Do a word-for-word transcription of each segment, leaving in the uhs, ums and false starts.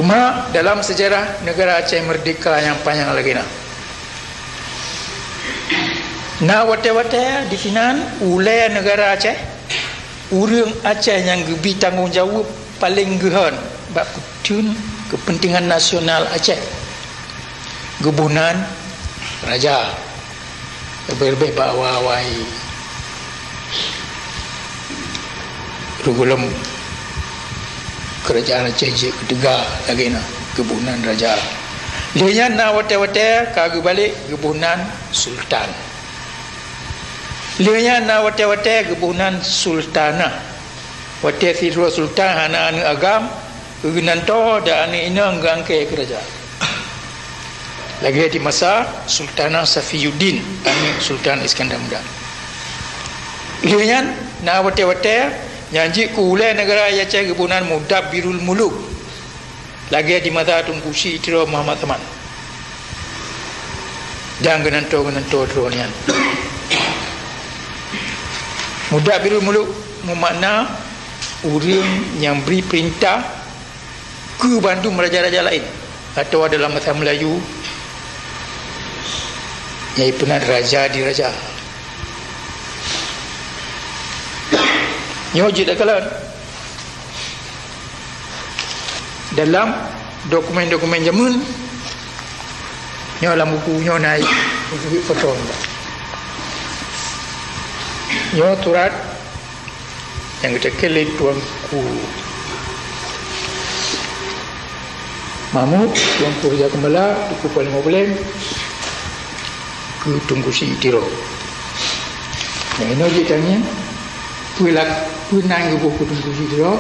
Teuma dalam seujarah neugara Aceh meurdeka nyang panyang lagée na, na watée-watée disinan ulée neugara Aceh, ureuëng Aceh nyang geubi tanggong jaweueb paleng geuhon bak keuteun keupeuntengan nasional Aceh geuboh nan raja. Leubeh-leubeh bak awai-awai reugohlom keurajaan Aceh jeuet keuteuga lagée na geuboh nan raja. Lheueh nyan na watée-watée ka geubalek geuboh nan sultan. Lheueh nyan na watée-watée geuboh nan sultanah. Watée sidroe sultan hana aneuëk agam, geugeunantoe dan aneuëk inong geuangkée keu raja. Lagée di masa Sultanah Safiyuddin, aneuëk Sultan Iskandar Muda. Lheueh nyan na watée-watée nyang jeuet keu ulée neugara Aceh geuboh nan Mudabbirul Muluk. Lagée di masa Teungku Chik Tiro Muhammad Saman dan geunantoe-geunantoe droe nyan. Mudabbirul Muluk meumakna ureuëng nyang bri peurintah keu bandum raja-raja laén, atawa dalam basa Meulayu nyang ipeunan raja diraja. Nyoe jeuet takalon dalam dokumen-dokumen jameun. Nyoe lam buku nyoe na foto. Nyoe surat nyang geuteuka lé Tuanku Mahmud, Tuanku Raja Keumbala, Teungku Panglima Buleng, keu Teungku Chik Tiro. Nyang inoe jeuet tangieng, peue lak-, peue nan geuboh keu Teungku Chik Tiro,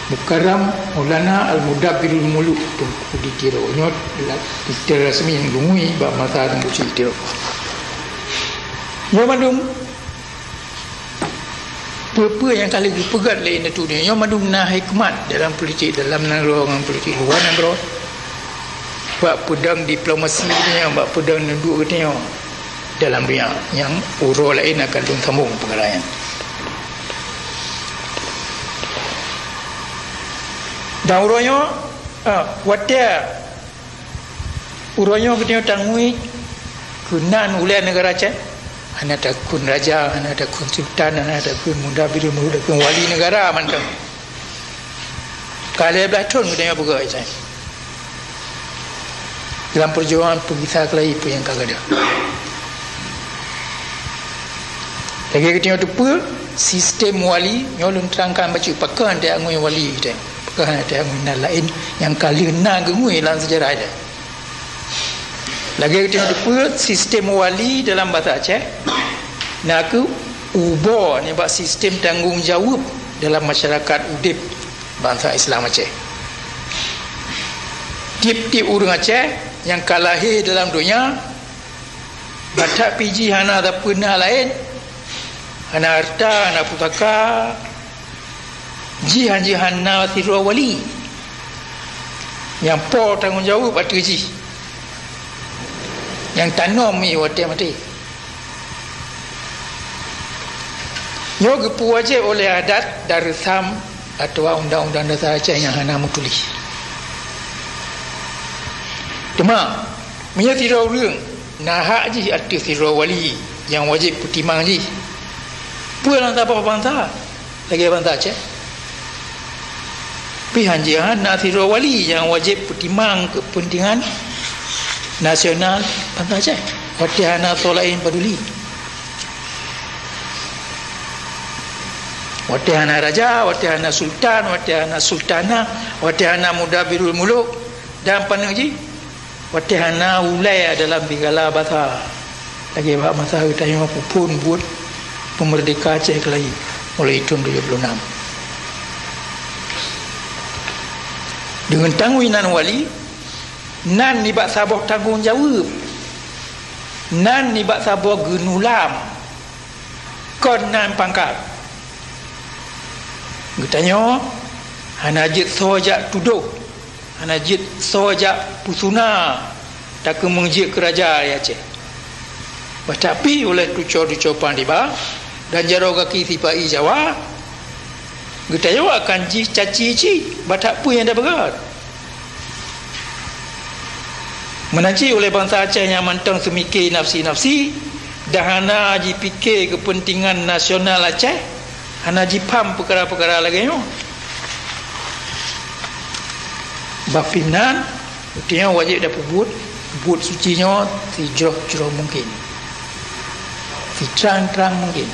Mukarram Maulana Al-Mudabbirul Muluk Teungku di Tiro. Nyoe la-, titel rasmi nyang geungui bak masa Teungku Chik Tiro. Nyoe mandum peue-peue nyang ka lheueh geupeugét lé indatu nyoe mandum na hikmat dalam politik dalam nanggroe ngon politik luwa nanggroe. Bak peudong diplomasi geutanyoe, bak peudong neuduek geutanyoe dalam dunia nyang uroe laén akan lôn sambong peukara nyan. Dan uroe nyoe, ah, watée Uroe nyoe geutanyoe tangui keunan ulée neugara Aceh, hana takheun raja, hana takheun sultan, hana takheun muda biru, muda takheun wali neugara mantong. Ka lhée blaih thon geutanyoe peugah Aceh. Dalam peujuangan peugisa keulayi peue nyang ka gadôh. Lagée geutanyoe teupeue, sistem wali nyoe lôn terangkan bacut pakon teuangui wali teuh. Pakon teuangui nan laén nyang ka lheueh na geungui lam seujarah teuh. Lagée geutanyoe teupeue, sistem wali dalam basa Aceh na kheueh ubo nibak sistem tanggong jaweueb dalam masyarakat udeb bansa Islam Aceh. Tieb-tieb ureuëng Aceh nyang ka lahé dalam donya, batat pih jih hana sapeue na laén, hana hareuta, hana pusaka, jih han jih hana sidroe wali nyang po tanggong jaweueb ateueh jih, nyang tanom ié watée maté. Nyoe geupeuwajéb oleh adat dan reusam atawa undang-undang dasar Aceh nyang hana meutuléh. Teuma, meunyoe sidroe ureuëng na hak jih ateueh sidroe wali nyang wajéb peutimang jih, peue lam saboh bansa lagée bansa Aceh? Pih han jih hana sidroe wali nyang wajéb peutimang keupeuntengan nasional bansa Aceh, watée hana soe laén paduli. Watée hana raja, watée hana sultan, watée hana sultanah, watée hana mudabbirul muluk dan paneuk jih, watée hana ulée dalam sigala basa, lagée bak masa geutanyoe peuphon buet peumeurdeka Aceh keulayi mulai thon tujoh ploh nam. Deungon tangui nan wali, nan nibak saboh tanggong jaweueb, nan nibak saboh geunulam, kon nan pangkat. Geutanyoe hana jeuet soe jak tudoh, hana jeuet soe jak peusuna takeumeung jeuet keu raja di Aceh. Bah tapi ulée tuco-tuco panglima dan jaroe gaki sipa-i Jawa, Geutanyoe akan jih caci cit bak that peue nyang tapeugah. Meunan cit uleh bansa Aceh nyang mantong seumike nafsi-nafsi, dan hana jipike keupeuntengan nasional Aceh, hana jipaham peukara-peukara lagée nyoe. Bah pih nan, geutanyoe wajéb tapeubuet buet suci nyoe sijroh-jroh mungken, sitrang-trang mungken.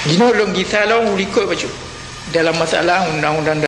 Jinoe lôn gisa lom u likot bacut dalam masalah undang-undang